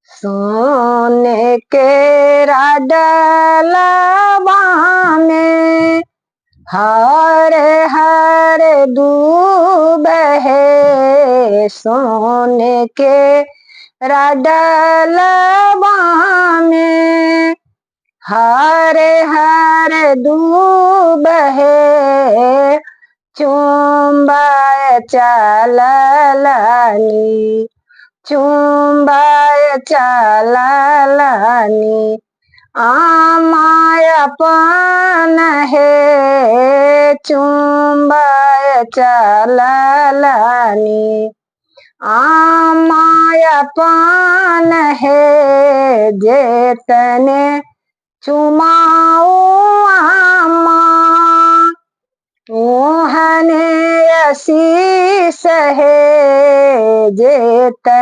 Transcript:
सोने के डलवा में हरे हरे दूब है। सोने के डलवा में हरे हरे दूब है। चुम्बाय चललनी, चुम्बाय चललनी आमाय अपन हे। चुम्बाय चललनी आमाय अपन हे। जेतने चुमाऊ आमा ओहने आशीष हे। जेतने